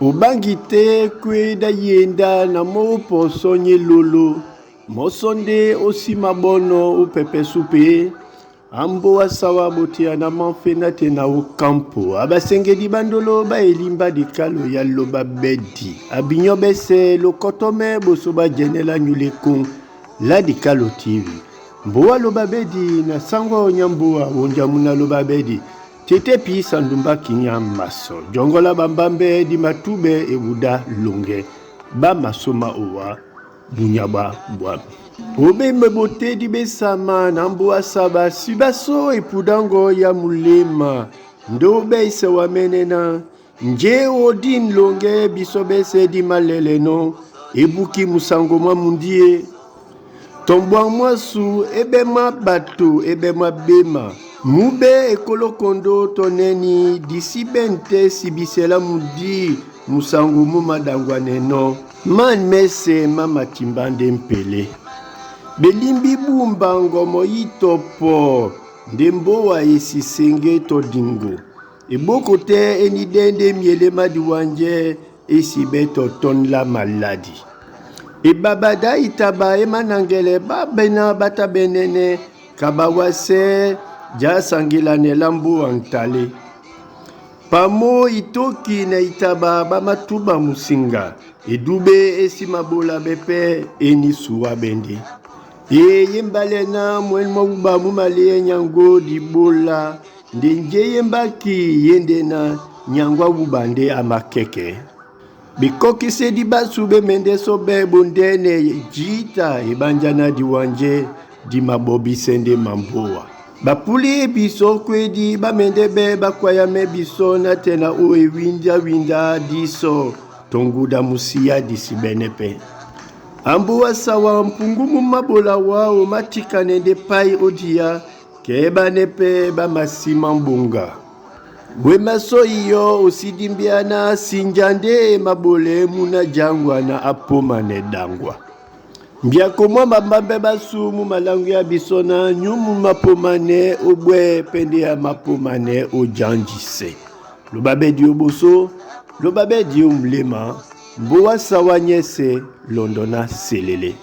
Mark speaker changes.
Speaker 1: Obangi te kweda yenda na mo poso nye lolo, moso nde osima bono upepe supe. Ambo asawa botia na manfe na te na okampo abasengedi bandolo baelimba dikalo ya loba bedi abinyo bese lokotome boso bajenela nyulekun la dikalo TV mboa loba bedi na sango nyamboa wonjamuna loba bedi tete pi sandumba kinya maso jongola bambambe di matube ebuda longe ba masoma owa bunyaba bwami obembe botedi besama na mboa saba sibaso epudango ya mulema ndo beise wamenena nje odin longe biso bese di maleleno ebuki musango mwa mundie tombwa mwasu ebema bato ebema bema mube ekolokondo toneni disi bente sibisela mudi musango mu madangwa neno man mese mamatimba nde mpele belimbi bumba ngomo itopo nde mbowa esisenge todingo eboko te enidende mielema diwanje esibe totonla maladi ebabada itaba emanangele babena batabenene kabawase jasangilane lambu ntale pamo itoki na itaba bamatuba musinga edube esimabola bepe enisuwa bende eyembale na mweni mwabuba mumale nyango dibola nde nje yembaki yende na nyango abuba nde amakeke bikokisedi basu bemende so be bondene jita ebanjana diwanje di mabobise nde mamboa bapuli biso kwedi bamende be bakwayame biso na tena o ewinda-winda diso tonguda musiya disi bene pe ambuwa sawa mpungu mu mabola wao matikane nde pai odia kebane pe bamasima mbunga wemaso iyo osidimbiana sinja nde mabole muna jangwa na apoma ne dangwa mbiako mwa bambambe basu mu malangu ya biso na nyumu mapomane obwe pende ya mapomane ojanjise lobabe dio boso lobabe dio mlema mbowa sawa nyese londona selele.